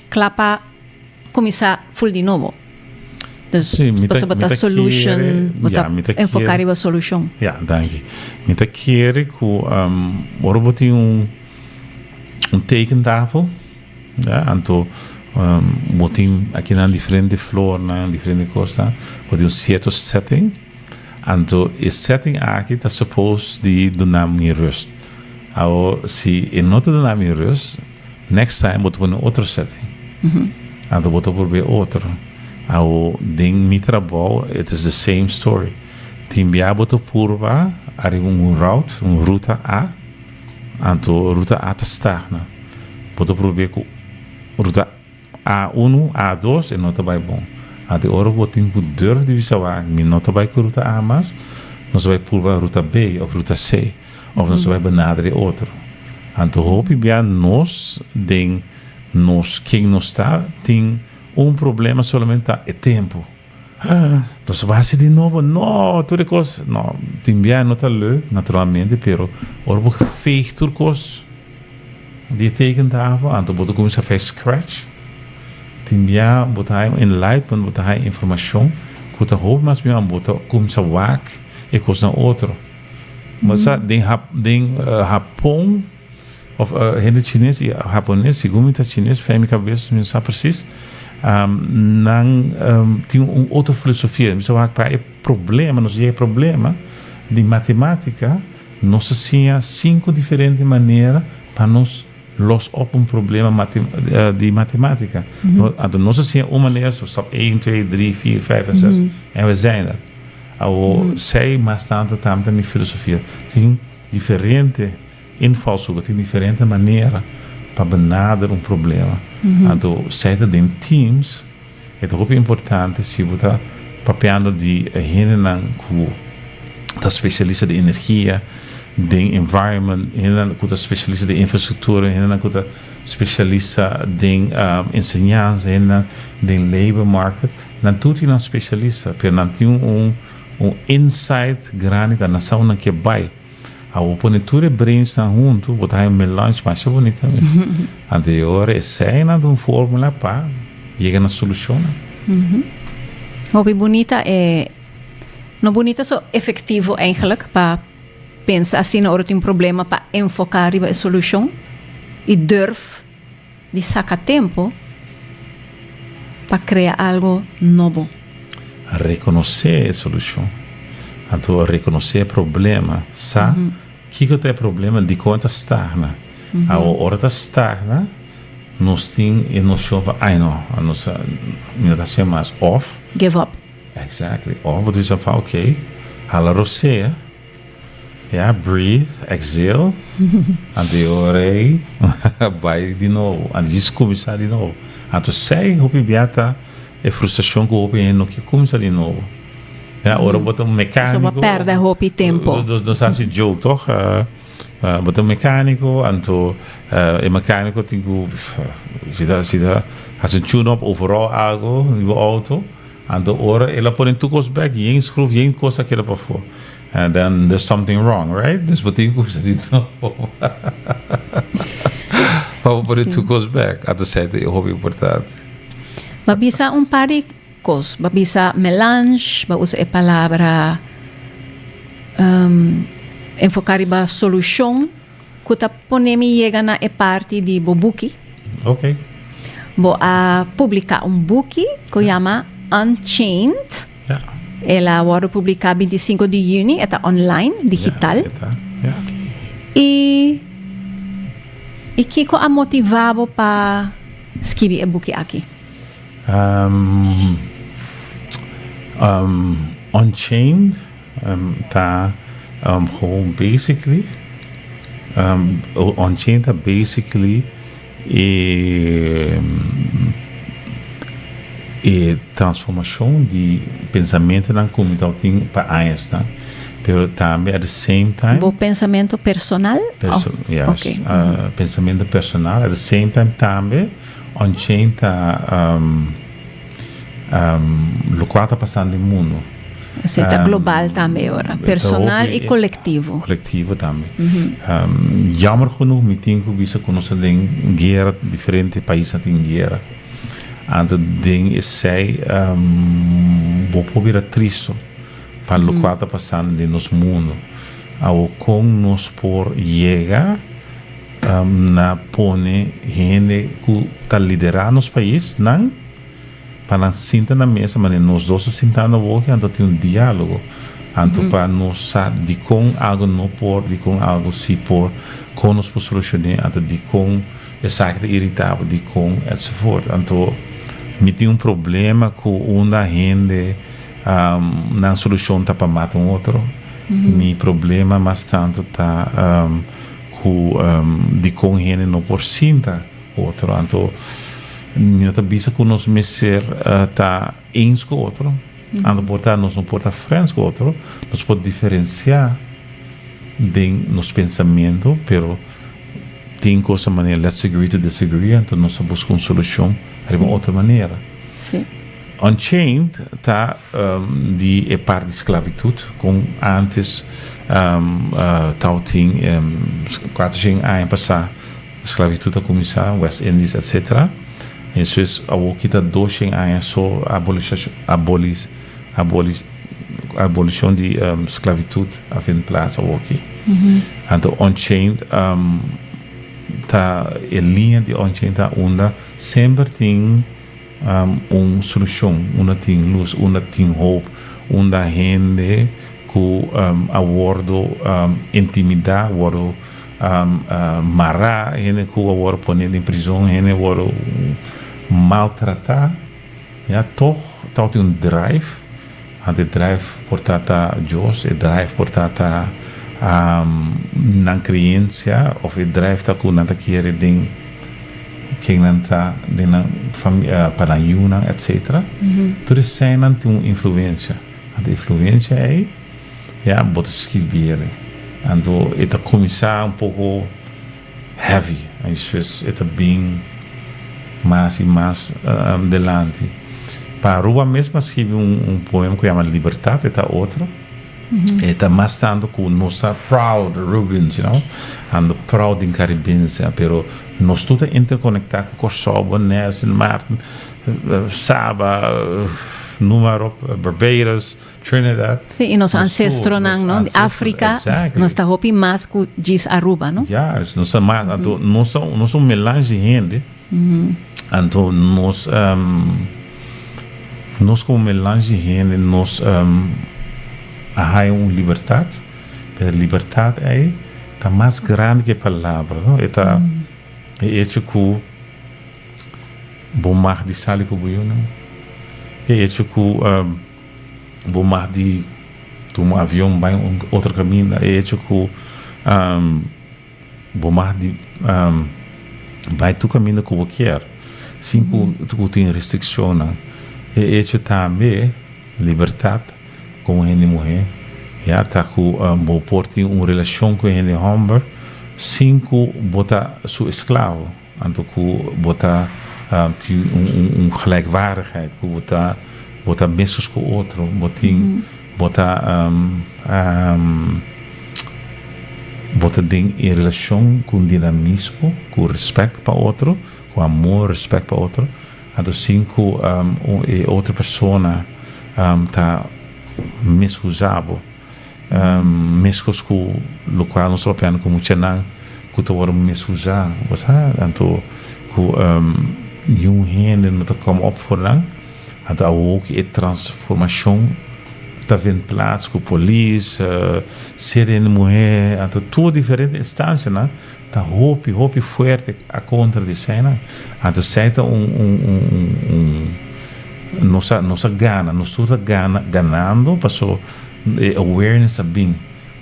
A: kla pa kuminsá ful di nobo. Dus
B: Sí, mi ta,
A: pasobra
B: mi
A: ta
B: ta
A: solution,
B: kere,
A: bo
B: ya,
A: ta
B: mi ta
A: enfoká
B: kere,
A: riba solushon.
B: ya, danki. Mi ta kere ku ora bo tin un un tekentafel, ya, anto bo tin akinan diferente flornan, diferente kosnan, bo tin un sierto setting, anto e setting aki ta suppose di duna mi rust. Awor si e no ta duna mi rust, Next time bo ta pone otro setting. Anto bo ta prob'é otro. Awo den mi trabou it is the same story. Tin bia bo ta purba ariba un route, un ruta A, anto ruta A ta stagna. Bo ta prob'é ku ruta A unu, A dos e no ta bai bon. Anto e ora ku bo tin ku durf di bisa wak mi no ta bai ku ruta A mas, nos ta bai purba ruta B òf ruta C. Of nos ta bai benadra e otro. Anto hopi bia nos den nos ken nos ta tin un problema solamente ta e tempo. Nos ta bai hasi di nobo? No, tur e kos. No, tin bia no ta leuk naturalmente pero ora bo veeg tur kos di e tekentafel anto bo ta kuminsa fei scratch. Tin bia bo ta haya un enlightenment, bo ta haya informashon ku ta hopi mas mihor bo ta kuminsa wak e kosnan otro. Bo sa den den Hapon of hende chines y hapones, segun mi ta chines fei mi cabes mi no sa precies, nan tin un otro filosofia. Mi sa wak pa e problema, nos yega e problema di matematica, nos ta siña cinco diferente manera pa nos los op un problema di matematica. Anto nos ta siña un manera, so stap één, twee, drie, vier, vijf en zes en we zijn er. Awor, esei mas tantu tambe ta mi filosofia. Tin diferente invalshoeken, tin diferente manera pa benader un problema. Anto, esei ta den teams, e ta hopi importante si bo ta papiando di hendenan ku ta spesialista den energia, den environment, hendenan ku ta spesialista den infrastruktura, hendenan ku ta spesialista den enseñansa, hendenan den labor market. Nan tur tin nan specialista, pero nan tin un un insight grandi ta nan sa unda nan ke bai. Awor pone tur e brainsnan huntu, bo ta haña un melange masha bunita mes. Anto e ora esei nan ta un formula pa yega na solushonnan.
A: Hopi bunita e, no bunita so efectivo eigenlijk pa pensa asina ora tin un problema pa enfoca riba e solushon y durf Di saka tempu pa krea algu nobo.
B: Rekonosé e solushon. Anto rekonosé e problema. Sa kiko ta e problema, dikon e ta stagna. Awor ora ta stagna, nos tin e noshon pa ai no, nos a mi no ta hasié mas òf.
A: Give up.
B: Exactly. Òf bo ta bisa pa okay, hala rosea. Ya, breathe, exhale, anto e ora ei bai di nobo, anto djis kuminsá di nobo. Anto esei hopi bia ta e frustrashon ku hopi hende no ke kuminsá di nobo. Ya, ora bo ta un
A: So bo
B: mekániko,
A: pèrdè hopi tempu.
B: Nos hasi joke toch? Bo ta un mekániko, anto e mekániko tin ku si ta si ta hasi un tune up overall algo di bo outo, anto ora el a pone tur kos bek, yen skruf, yen kos a keda pafó. And then there's something wrong, right? Dus bo tin ku kuminsá di nobo pa bo pone tur kos bek. Anto esei ta hopi importante.
A: Bo a bisa un par di Kos. Bo a bisa melange, bo a usa e palabra enfoká riba solushon ku ta pone mi yega na e parti di bo buki.
B: Ok.
A: Bo a publiká un buki ku yama Unchained.
B: Ja.
A: El a wòrdu publiká bintisinko di yüni, e ta online, digital.
B: Ja, e ta, ja.
A: I i kiko a motivá bo pa skibi e buki aki?
B: Unchained ta gewoon basically Unchained ta basically e e transformashon di pensamentonan ku mi tabatin pa añasnan pero tambe at the same time.
A: Bo pensamentu personal?
B: Yes, pensamentu personal at the same time tambe. Unchained ta lokual ta pasando den mundu.
A: Esei ta global tambe e ora, personal i kolektivo.
B: Kolektivo tambe. Jammer genoeg mi tin ku bisa ku nos ta den guera, diferente paisnan tin guera. Anto den esei bo por bira tristu pa lokual ta pasando den nos mundu. Awor kon nos por yega Na pone hende ku ta liderá nos pais nan pa nan sinta na mesa manera nos dos ta sintá na woki anto tin un diálogo anto pa nos sa dikon algo no por dikon algo si por kon nos por solushoné anto dikon esaki ta iritá bo dikon etsevoort anto mi tin un problema ku unda hende nan solushon ta pa mata un otro mi problema mas tanto ta. Ku dikon hende no por sinta otro. Anto mi no ta bisa ku nos mester ta eens ku otro, anto por ta nos no por ta friends ku otro, nos por diferensiá den nos pensamentu, pero tin kos ta manera let's agree to disagree, anto nos ta buska un solushon riba un otro manera. Unchained ta di e parti di sklabitut kon antes tabatin kuatershen aña pasá sklabitut a kuminsá West Indies etcetera despues awoki ta doshen aña so abolishon di sklabitut a fin plaats awoki anto Unchained ta e liña di Unchained ta unda semper tin Un solushon unda tin lus, unda tin hoop, unda hende ku a wordo intimidá, wordo mará, hende ku a wordo poné den prizon, hende a wordo maltratá, ya, tog tabatin un drive, anto e drive por ta ta Dios, e drive por ta ta nan kreensia òf e drive ta ku nan ta kere den. Ken nan ta den nan famia, pa nan yunan, etcetera. Tur eseinan tin un influencia. Anto e influencia ei, ya, bo ta skirbi el. Anto e ta cuminsa un poco heavy, en despues e ta bin mas y mas delanti. Pa Aruba mes mi a skirbi un poema cu yama Libertad, e ta otro. E ta mas tanto cu nos ta proud Rubens, you know, ando proud den Caribense, pero nos tur ta interconecta cu Corsou, Bonaire, Sint Maarten, Saba, noem maar op, Barbados, Trinidad.
A: Sí, y nos ancestronan, no, di Africa, nos ta hopi mas cu djis Aruba, no?
B: Juist, nos ta mas, anto nos ta, nos ta un melange di hende, anto nos. Nos komo melange di hende nos a haya un libertat, pero e libertat ei ta mas grandi ku e palabra, no? E ta e echo ku bo mag di sali ku bo yunan, e echo ku bo mag di tuma avion bai un otro kaminda, e echo ku bo mag di bai tur kaminda ku bo kier. Sin ku ku tin restrikshonnan. E echo tambe libertat komo hende muhé ya ta ku bo por tin un relashon ku e hende hòmber sin ku bo ta su esklavo. Anto ku bo ta tin un gelijkwaardigheid, ku bo ta bo ta meskos ku otro, bo tin bo ta bo ta den e relashon ku un dinamismo, ku respèt pa otro, ku amor, respèt pa otro, anto sin ku e otro persona ta mishuzá bo. Meskos ku lokual nos ta papiando ku muchanan ku ta wòrdu mishuzá, bo sa, anto ku niun hende no ta kòm òp for nan, anto awor ku e transformashon ta vindt plaats ku polis, ser hende muhé, anto tur diferente instansianan ta hopi hopi fuerte a kontra di eseinan. Anto esei ta un un un un nos a nos a gana, nos tur ta gana ganando paso e awareness a bin.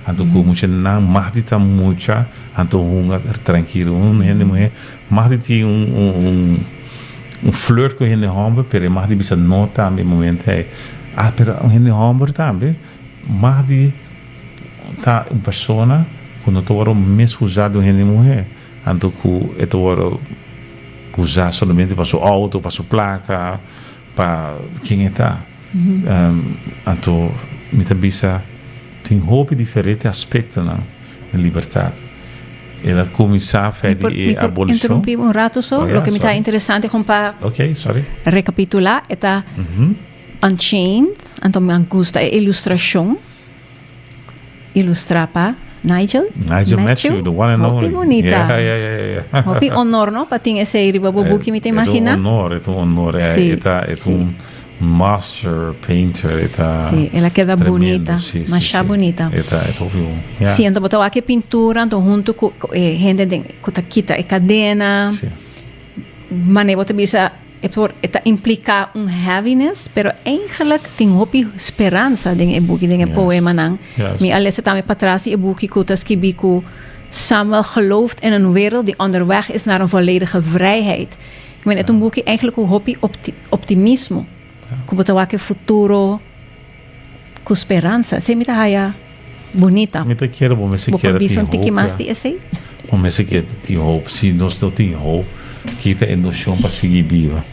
B: Anto ku muchanan mag di ta mucha anto hunga trankilo. Un hende muhé mag di tin un un un flirt ku e hende hòmber pero e mag di bisa no tambe e momento ei. Ah pero un hende hòmber tambe mag di ta un persona ku no ta wòrdu mes usá di un hende muhé, anto ku e ta wòrdu usá solamente pa su outo, pa su plaka, pa ken e ta. Anto mi ta bisa tin hopi diferente aspektonan den libertat. El a kuminsá fe di e abolishon.
A: Mi por interumpí un ratu so? Loke mi ta interesante kon pa rekapitulá e ta. Unchained, anto mi a gusta e ilustrashon ilustrá pa Nigel
B: Nigel Matthew, the one and only.
A: Hopi bunita.
B: Yeah, yeah, yeah, yeah.
A: Hopi honor, no? Pa tin esei riba bo buki, mi ta imagina.
B: E ta un honor, e ta un honor.
A: Sí,
B: E ta, e ta un master painter, e ta
A: Sí, el a keda
B: tremendo.
A: bunita,
B: Sí, sí,
A: masha
B: sí.
A: bunita.
B: E ta, e ta hopi bon. Yeah.
A: Sí, anto bo ta wak e pintura, anto huntu ku e hende den ku ta kita e kadena.
B: Sí.
A: Manera bo ta bisa E por e ta impliká un heaviness, pero eigenlijk tin hopi speransa den e buki, den e poemanan. Mi a lesa tambe patras di e buki ku ta skibí ku Samuel gelooft in een wereld die onderweg is naar een volledige vrijheid. Ik meen, e ta un buki eigenlijk ku hopi optimismo, ku bo ta wak e futuro ku speransa. Esei mi ta haya bunita.
B: Mi ta kere bo mester
A: Bo por
B: kere
A: bisa
B: tin
A: un tiki
B: hoop,
A: mas
B: ya.
A: di esei?
B: Bo mester kere tin hoop. Si nos no tin hoop, kita e noshon pa sigui biba.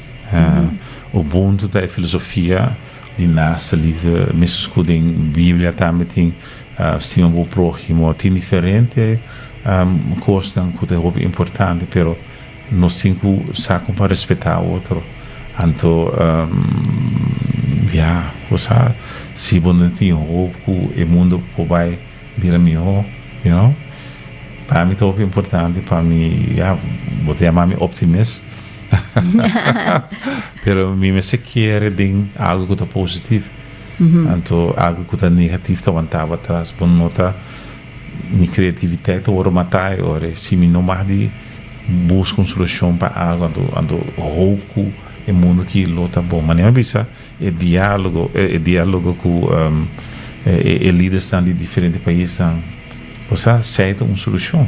B: Ubuntu ta e filosofia di naaste liefde, mescos cu den Biblia tambe tin stima bo prohimo. Tin diferente cosnan cu ta hopi importante, pero Nos tin ku sa kon pa respetá otro. Anto, ya, bo sa, si bo no tin hoop ku e mundu por bai bira mihó, you know. Pa mi ta hopi importante pa mi, ya, bo ta yama mi optimist, pero mi mester kere den algu ku ta positif. Anto, algu ku ta negatif ta wantá bo atras. Bo no ta. Mi creativitet ta worde mata e ora ei. Si mi no mag di busca un solucion pa algo, anto anto hoop cu e mundo aki lo ta bon. Manera mi a bisa e dialogo, e dialogo cu e lidersnan di diferente paisnan, bo sa, esei ta un solucion.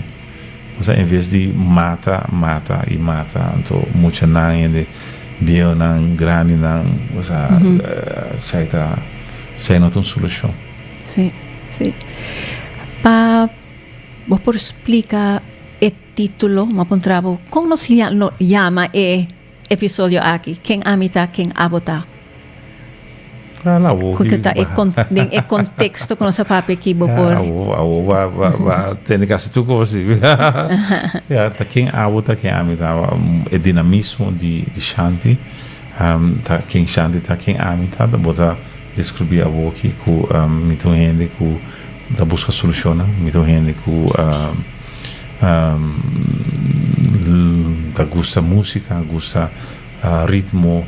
B: Bo sa, en ves di mata, mata y mata, anto muchanan, hende biehonan, grandinan, bo sa, esei ta, esei no ta un solucion.
A: Sí, sí. Pa bo por splika e título, mi a puntra bo, kon nos lo yama e episodio aki? Ken ami ta, ken abo ta?
B: Awor
A: Ku ta e den e konteksto ku nos a papia aki bo por.
B: Awor, awor ba ba ba tene kasi tur kos. Ya, ta ken abo ta, ken ami ta. E dinamismo di Shanti ta ken Shanti ta, ken ami ta, bo ta. Deskribí awoki ku mi ta un hende ku ta buska solushonnan, mi ta un hende ku ta gusta músika, gusta ritmo,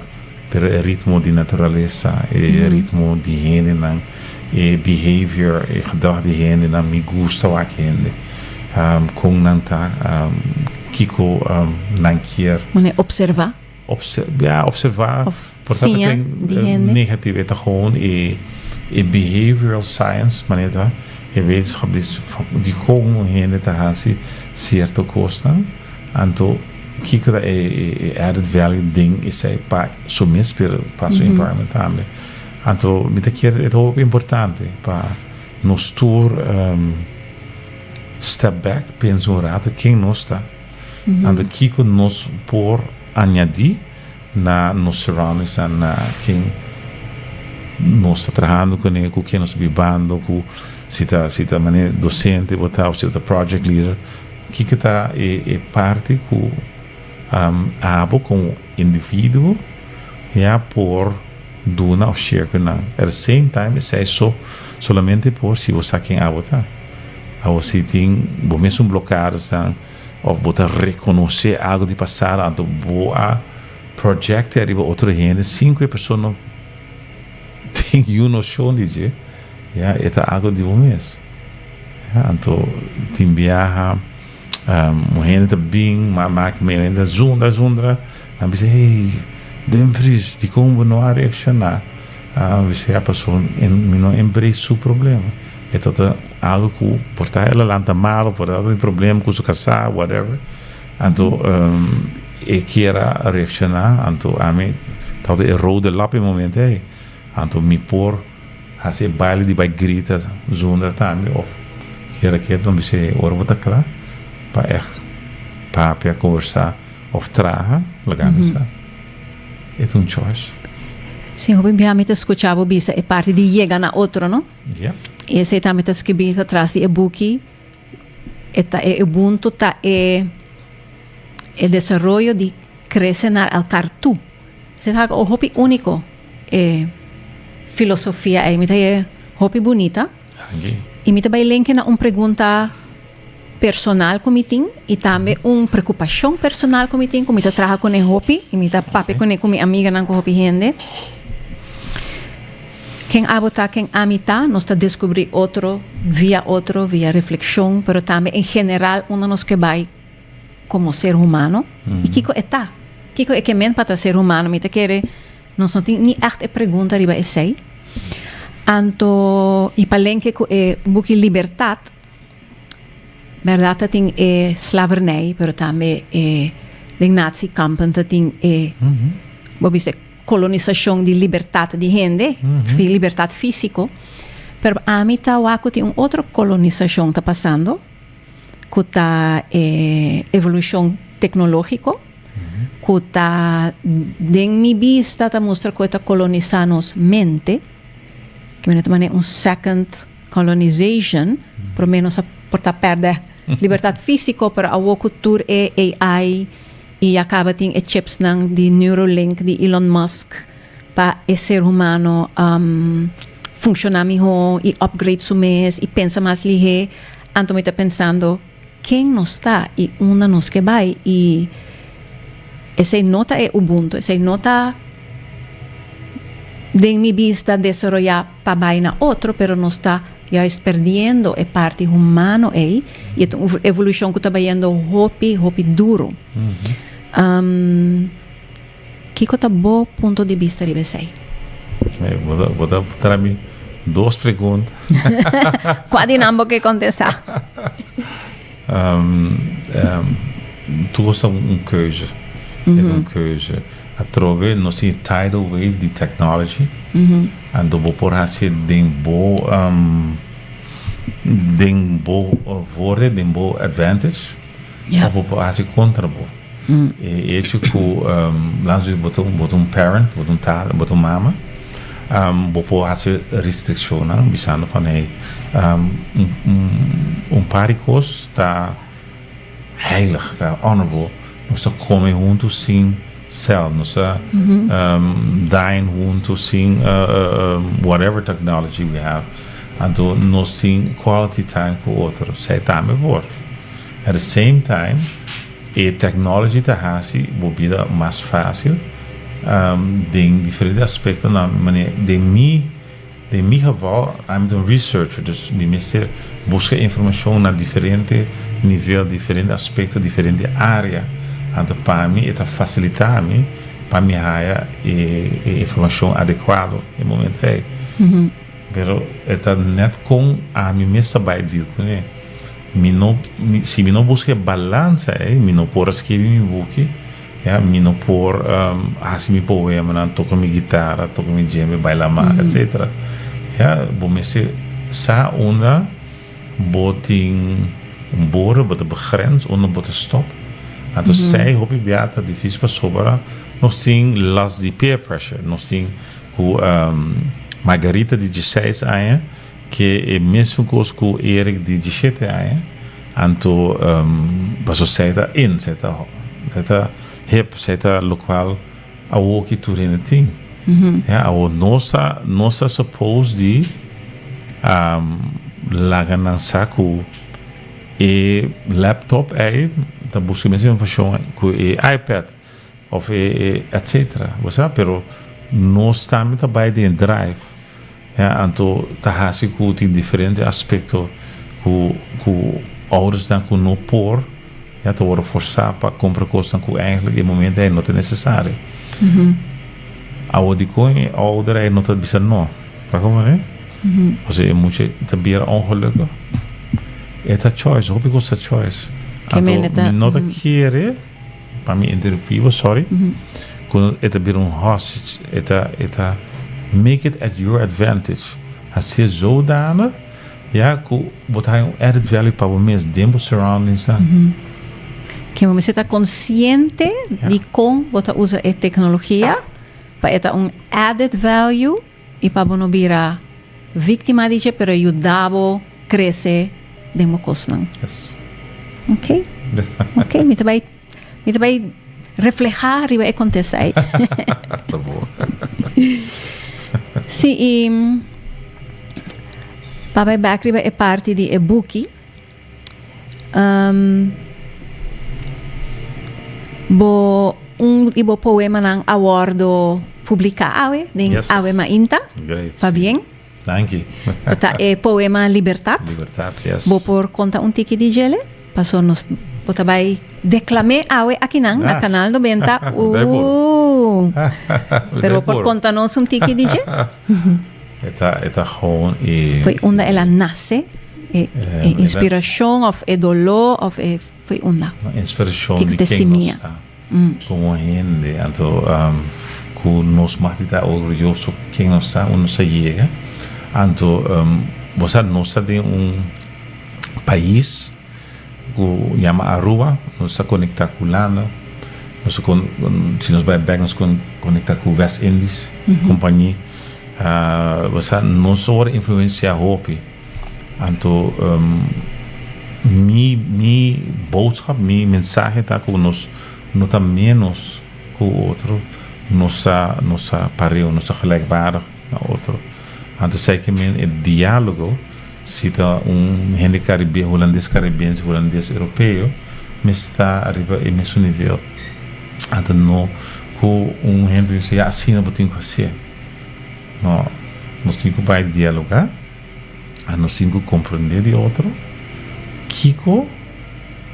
B: pero e ritmo di naturalesa, e ritmo di hendenan, e behavior, e gedrag di hendenan, mi gusta wak hende, kon nan ta, kiko nan kier.
A: Manera observá.
B: Ja, observá.
A: Of siña di hende.
B: Negativo, e ta gewoon e e behavioral science, manera ta e wetenschap di di kon un hende ta hasi sierto kosnan. Anto Kiko ta e added value den esei pa su mes pero pa su environment tambe. Anto mi ta kere e ta hopi importante pa nos tur step back, pensa un rato ken nos ta, anto kiko nos por añadi na nos surroundings, na ken nos ta trahando kuné, ku ken nos ta bibando, ku si ta si ta manera docente bo ta of si bo ta project leader. Kiko ta e parti ku abo komo individuo ya por duna òf share ku nan? At the same time esei so solamente por si bo sa ken abo ta. Abo si tin bo mesun blokadesnan òf bo ta rekonosé algu di pasado anto bo a projecte ariba otro hende sin ku e persona tin yu noshon di dje, ya e ta algu di bo mes. Anto tin biaha un hende ta bin ma maki medio hende ta zundra zundra nan bisa hey Dumfries dikon bo no a reakshoná? Mi bisa ya pasobra mi no embrace su problema e ta ta algu ku por ta el a lanta malo por ta tin problema ku su kasá whatever anto e kier a reakshoná anto ami tabata e rode lap e momento ei anto mi por Hasi e baile di bai grita zundra tambe of kera kera ta bisa e ora bo ta kla pa echt papia, conversa of traha laga mi sa. E ta un choice.
A: Si, hopi bia mi ta scucha bo bisa e parti di yega na otro, no?
B: Yep.
A: Y esey tambe ta scribi atras di e buki, e ta e ubuntu ta e e desaroyo di crece naar elkaar toe. Esey ta algo hopi unico. E filosofia ei mi ta e hopi bunita. I mi ta bai lenke na un pregunta personal ku mi tin i tambe un preokupashon personal ku mi tin ku mi ta traha kuné hopi i mi ta papia kuné ku mi amiganan ku hopi hende. Ken abo ta, ken ami ta, nos ta deskubrí otro via otro, via reflekshon, pero tambe en general unda nos ke bai komo ser humano i kiko e ta. Kiko e ke men pa ta ser humano? Mi ta kere nos no tin ni ègt e pregunta riba esei. Anto i palenke ku e buki Libertat, bèrdat ta tin e slavernij, pero tambe e den nazi-kampen ta tin e, bo bisa, kolonisashon di libertat di hende, libertat físiko. Pero ami ta wak ku tin un otro kolonisashon ta pasando. Ku ta e evolushon teknológiko ku ta den mi bista ta mustra ku e ta kolonisá nos mente, ke manera ta manera un second colonization, promé nos a por ta pèrdè libertat físiko pero awor ku tur e AI i ya kaba tin e chipsnan di Neuralink di Elon Musk pa e ser humano funciona miho y upgrade su mes y pensa mas lihe, anto mi ta pensando ken nos ta y unda nos ke bay y esey no ta e ubuntu, esey no ta den mi bista desaroya pa bay na otro pero nos ta juist perdiendo e parti humano ey y e ta un evolucion cu ta bayendo hopi hopi duro. Kiko ta bo punto di bista riba esei?
B: Bo ta trae mi dos pregunta.
A: Kua di nan bo ke kontestá?
B: Tur kos ta un keuze. E ta un keuze. Atrobe nos tin e tidal wave di technology. Anto bo por hasi den bo den bo voordeel, den bo advantage. Of bo por hasi kontra bo. E hecho ku laat nos bo ta bo ta un parent, bo ta un tata, bo ta un mama, bo por hasi restrikshonnan bisando van hey un par di kos ta heilig, ta honorable, nos ta kome huntu sin sèl, nos ta dine huntu sin whatever technology we have, anto nos tin quality time ku otro, esei tambe por. At the same time e technology ta hasi bo bida mas fácil den diferente aspectonan manera den mi den mi geval ami ta un researcher dus mi mester busca informacion na diferente nivel diferente aspecto diferente area anto pa mi e ta facilita mi pa mi haya e informacion adecuado e momento ey pero e ta net con ami mes ta bay deal cune. Mi no, mi, si mi no buska e balansa ei, mi no por a skirbi mi buki, ya, mi no por hasi mi poemanan, toka mi gitara, toka mi djembe, baila ma, etcetera. Ya, bo mester sa unda bo tin un borde, bo ta begrens, unda bo ta stop. Anto esei hopi bia ta dificil pasobra nos tin last di peer pressure, nos tin ku Margarita di dieseis aña, Ke e mesun kos ku Erik di dishete aña, anto paso sey ta in, sey ta sey ta hip, sey ta lokual awoki tur hende tin. Ya, awo nos ta nos ta suppose di laga nan sa ku e laptop ei ta buska e mesun informashon ku e iPad of e etcetera, bo sa, pero nos tambe ta bai den e drive. Ya, anto ta hasi ku tin diferente aspekto ku ku oudersnan ku no por ya ta wòrdu forsá pa kumpra kosnan ku eigentlik e momento ei no ta nesesario. Awor dikon e ouder ei no ta bisa no? Ta komprendé? Pasobra e mucha ta bira ongelukkig. E ta choice, hopi kos ta choice. Anto mi no ta kere. Pa mi interrumpí bo, sorry. Ku e ta bira un hostage, e ta e ta make it at your advantage. Hasié zodanig, ya, ku bo ta haña un added value pa bo mes den bo surroundingsnan.
A: Ke bo mester ta konsiente di kon bo ta usa e teknologia pa e ta un added value i pa bo no bira víktima di dje, pero yuda bo krese den bo kosnan.
B: Yes.
A: Ok. Ok, mi ta bai, mi ta bai reflehá riba e kontesta ei.
B: Ta bon.
A: Sí, i pa bai bèk riba e parti di e buki, um, bo un di bo poemanan a wòrdu publiká awe den
B: Yes.
A: Awe Mainta.
B: Great.
A: Pabien.
B: Danki.
A: Ku ta e poema Libertat.
B: Libertat, yes.
A: Bo por konta un tiki di djele? Paso nos bo ta bai deklam'é awe akinan na Kanal Nobenta. Ooh. Pero bo por konta nos un tiki di dje?
B: E ta, e ta gewoon e.
A: Foi unda el a nase? E, e inspirashon òf e doló òf e foi unda?
B: Inspirashon di ken nos ta. Como hende, anto cu nos mag di ta orguyoso ken nos ta, unda nos a yega. Anto bo sa nos ta den un pais cu yama Aruba, nos ta conecta cu Hulanda, nos ta si nos bay bek nos conecta cu West Indies Compagnie. Bo sa nos a worde influencia hopi. Anto mi mi boodschap, mi mensahe ta ku nos no ta menos ku otro, nos ta nos ta pareu, nos ta gelijkwaardig na otro. Anto esei ke men e dialogo si ta un hende karibe, hulandes karibense, hulandes europeo mester ta ariba e mesun nivel. Anto no ku un hende bisa ya asina bo tin ku hasié. No, nos tin ku bai dialoga. A nos tin cu comprende di otro kico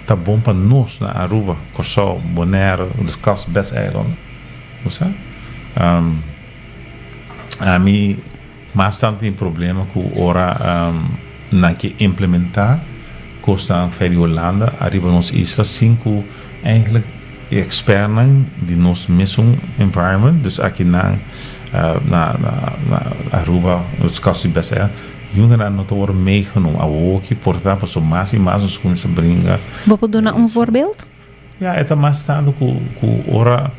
B: ta bon pa nos na Aruba, Corsou, Bonaire, Discuss best eiland. Bo sa? Ami mas tanto tin problema cu ora nan ke implementa cosnan fer di Holanda ariba nos isla sin cu eigenlijk e expertnan di nos mesun environment, dus aki nan na na Aruba nos casi best eiland, Jungenan no ta wòrdu meegenomen. Awoki por ta pasobra mas i mas nos kuminsá bringa.
A: Bo por duna un voorbeeld?
B: Ya, e ta mas tantu ku ku ora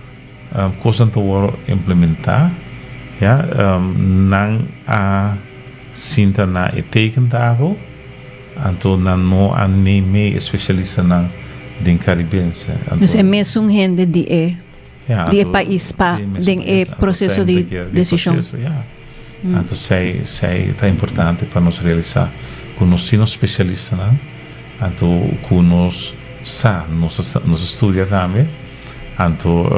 B: kosnan ta wòrdu implementá, ya, nan a sinta na e tekentafel, anto nan no a neem mee e spesialistanan den Karibense. Anto.
A: Dus e mesun hende di e
B: Ja,
A: di e
B: anto
A: pais pa
B: di e mesun
A: den e
B: pais, anto
A: proseso
B: sei
A: di
B: ke di
A: desishon.
B: proseso, ja. Anto sei sei ta importante pa nos realisá ku nos tin nos spesialistanan, anto ku nos sa, nos a nos a studia tambe, anto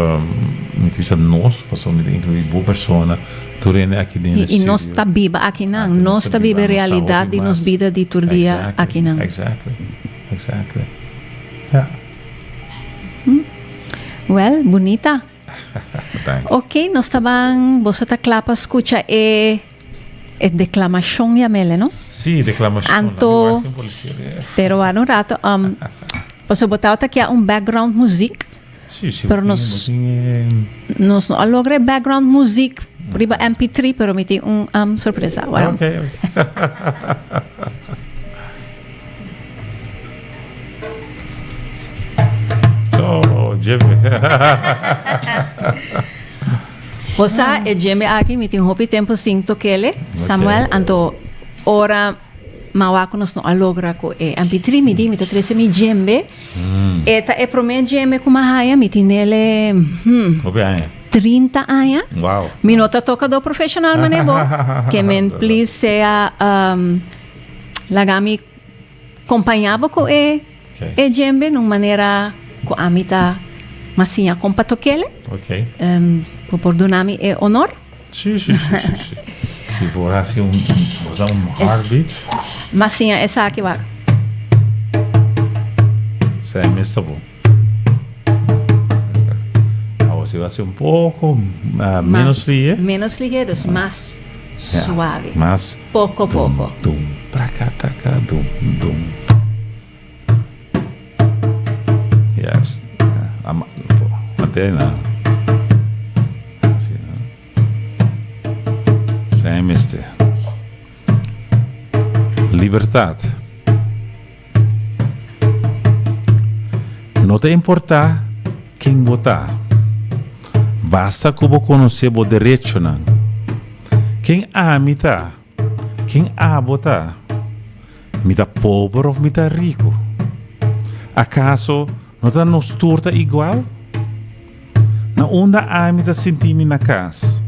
B: mi ta bisa nos pasobra mi ta inkluí bo persona, tur hende aki den
A: I
B: e
A: i nos
B: studio.
A: ta biba akinan,
B: Anto nos
A: nos
B: ta
A: ta
B: biba,
A: biba e
B: nos sa
A: realidat
B: hopi
A: di nos
B: mas.
A: bida di tur dia
B: Exactly,
A: akinan.
B: exactly, exactly. Ja.
A: Well, bunita.
B: Thanks.
A: Ok, nos ta ban, boso ta kla pa skucha e. E declamacion yamele, no?
B: Sí, declamacion.
A: Anto, pero wak un rato, um, pasobra bo tabata kia un background muziek.
B: Sí, sí,
A: Pero nos, nos no a logra e background muziek riba MP3, pero mi tin un um, sorpresa awor.
B: Ok, ok. Oh, djembe.
A: Bo sa, e djembe aki mi tin hopi tempu sin tokele, Samuel, anto ora m'a wak ku nos no a logra ku e mp3, mi di mi ta trese mi djembe. E ta e promé djembe ku m'a haña, mi tinele, hmm,
B: Hopi aña.
A: 30 aña.
B: Wow.
A: Mi no ta tokadó profeshonal manera bo, ke men please sea laga mi Kompañá bo ku e e djembe na un manera ku ami ta mas siña kon pa tok'el. Bo por duna mi e honor?
B: Sí, sí, sí, sí, sí. Si por hasi un, bo sa un heartbeat.
A: Mas siña esaki wak.
B: Esei mes ta bon. Awor si bo hasi un poko menos lihé.
A: Menos lihé, dus mas suave.
B: Mas.
A: Poko poko.
B: Dum, dum, prakataka, dum, dum. Juist. Mantene na. Asina. Esei mester. Libertad. No ta importá ken bo ta, basta ku bo konosé bo derechonan. Ken ami ta? Ken abo ta? Mi ta pober òf mi ta riku? Akaso no ta nos tur ta igual? Na unda ami ta sinti mi na kas?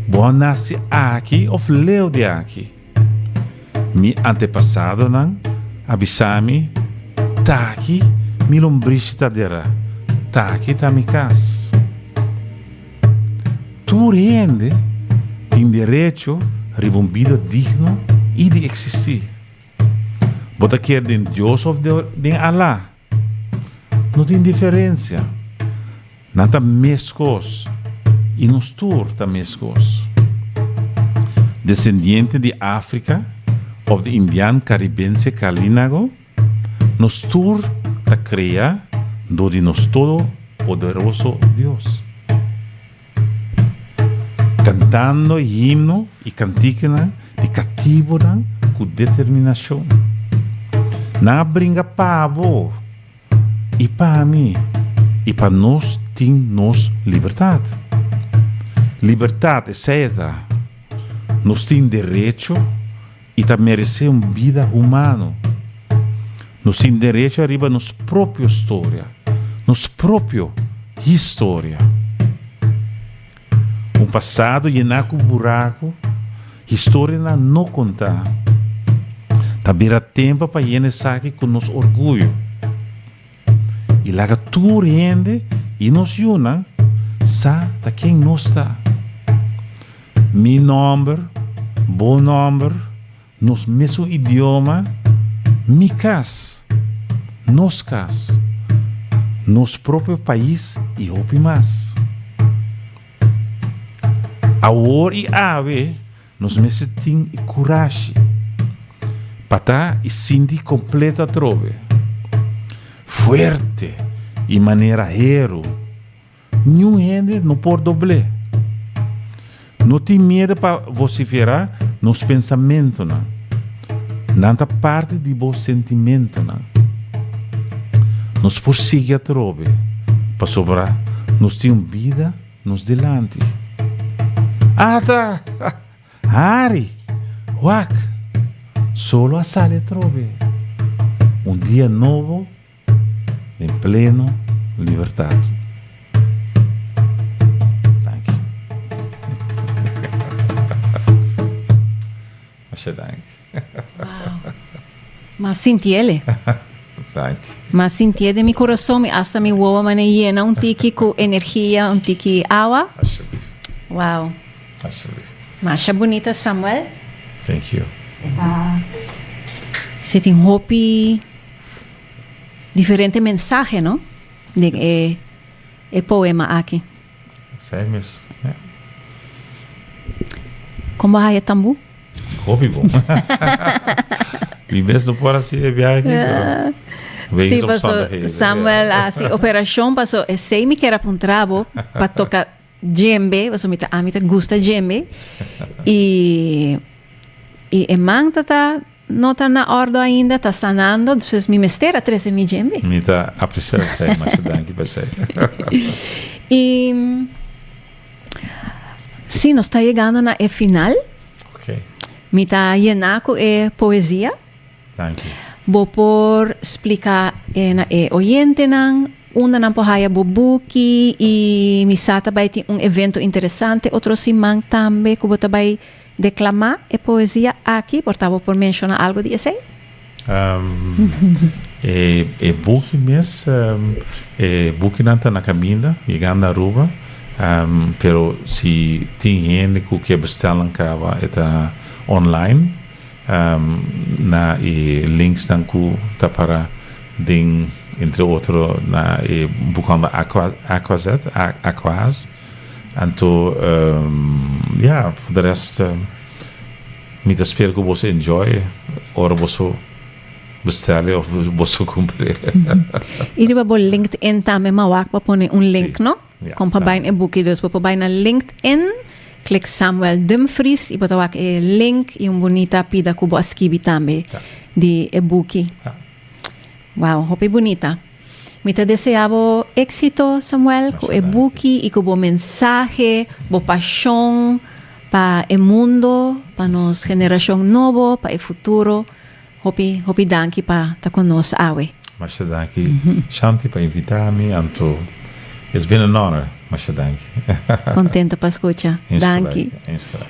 B: Bo a nase aki òf leu di aki? Mi antepasadonan a bisa mi, T'aki mi lombrishi ta dera, t'aki ta mi kas. Tur hende tin derecho riba un bida digno i di eksistí. Bo ta kere den Dios òf den Alá? No tin diferensia. Nan ta meskos i nos tur ta meskos. Desendiente di Afrika òf di indian karibense kalinago, nos tur ta krea dor di nos Todopoderoso Dios. Kantando himno i kantikenan di katibonan ku determinashon. Nan a bringa pa bo. I pa mi, i pa nos tin nos libertat. Libertat, esei e ta. Nos tin derecho i ta meresé un bida humano. Nos tin derecho ariba nos propio storia, nos propio historia. Un pasado yená ku buraku, historianan no kontá. Ta bira tempu pa yena esaki ku nos orguyo i laga tur hende i nos yunan sa ta ken nos ta. Mi nòmber, bo nòmber, Nos mesun idioma, mi kas, nos kas, nos propio pais i hopi mas. Awor i awe nos mester tin e kurashi pa ta i sinti kompleto atrobe, fuerte i manera heru. Niun hende no por dobl'é. No tin miedu pa vosiferá nos pensamentunan. Nan ta parti di bo sentimentunan. Nos por sigui atrobe pasobra nos tin un bida nos dilanti. Ata! Hari! Wak! Solo a sali atrobe. Un dia nobo Den pleno libertad. Danki. Masha danki.
A: Wow. M'a sinti el e.
B: Danki.
A: M'a sintié den mi kurason, mi asta mi wowo a mane yena un tiki ku energia, un tiki awa.
B: Alsjeblieft.
A: Wow.
B: Alsjeblieft.
A: Masha bunita Samuel.
B: Thank you.
A: E ta si tin hopi. Diferente mensahe no den e e poema aki.
B: Esei mes, ja.
A: Kon bo haya tambú?
B: Hopi bon. Mi mes no por hasi e biahe aki, pero
A: Sí,
B: wegens
A: paso
B: omstandigheden.
A: Samuel a hasi operacion, paso esey mi kier a puntra bo pa toca djembe, paso mi ta ami ta gusta djembe y y e man ta ta no ta na ordo ainda, ta sanando, dus mi mester a trece mi djembe.
B: Mi ta aprecia esey, masha danki pa esey.
A: Y sí, nos ta yegando na e final.
B: Ok.
A: Mi ta yena cu e poesia.
B: Danki.
A: Bo por splica e na e oyentenan unda nan por haya bo buki y mi sa ta bay tin un evento interesante otro siman tambe cu bo ta bay declama e poesia aki. Por ta bo por menciona algo di esey?
B: E e buki mes, e bukinan ta na caminda yegando Aruba, pero si tin hende cu ke bestel nan caba e ta online. Na e linksnan ku ta para den entre otro na e bukanda Aquazet, Aquaz. Anto ya, for de rest mi ta spera ku boso enjoy ora boso bestel of boso kumpr'e.
A: I riba bo LinkedIn tambe m'a wak pa pone un link, no?
B: Ja,
A: Kon pa bai na e buki. Dus bo por bai na LinkedIn, klik Samuel Dumfries i bo ta wak e link i un bunita pida ku bo a skibi tambe di e buki.
B: Ja.
A: Wow, hopi bunita. Mi ta desea bo éxito, Samuel, ku e buki i ku bo mensahe, bo pashon pa e mundo, pa nos generashon nobo, pa e futuro. Hopi, hopi danki pa ta ku nos awe.
B: Masha danki Shanti pa invita mi anto it's been an honor masha danki.
A: Contento pa scucha. Danki.
B: Eens gelijk.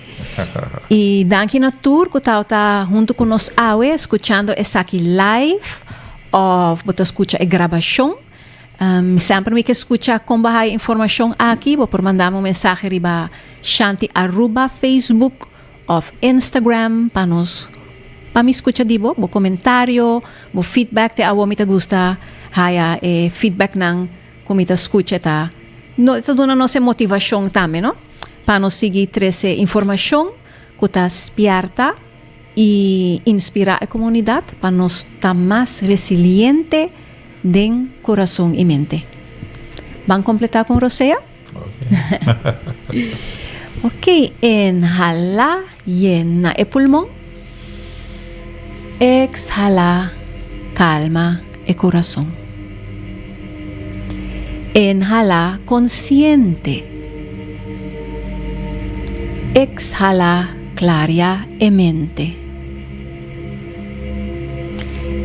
A: Y danki na tur cu tawata hunto cu nos awe scuchando esaki live of bo ta scucha e grabacion. Semper mi ke scucha con bo haya informacion aki bo por manda mi un mensahe riba Shanti Aruba Facebook of Instagram pa nos pa mi scucha di bo, bo comentario, bo feedback te awo mi ta gusta haya e feedbacknan cu mi ta scucha ta no ta duna nos e motivacion tambe no pa nos sigui trece informacion cu ta spierta y inspira e comunidad pa nos ta mas resiliente den curason y mente. Ban completa con Rosea? Ok, inhala, yena e pulmon. Exhala, calma e corazon. Inhala consciente. Exhala, claria e mente.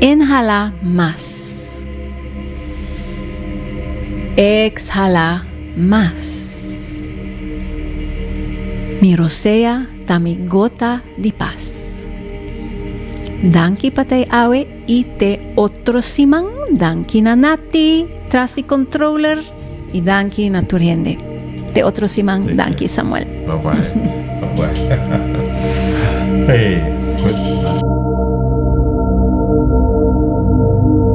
A: Inhala mas. Exhala mas. Mi rosea ta mi gota di pas. Danki pa ta e awe y te otro siman. Danki na Nati tras di controller y danki na tur hende. Te otro siman. Danki Samuel.
B: Bye bye. Bye bye. Hey, goed.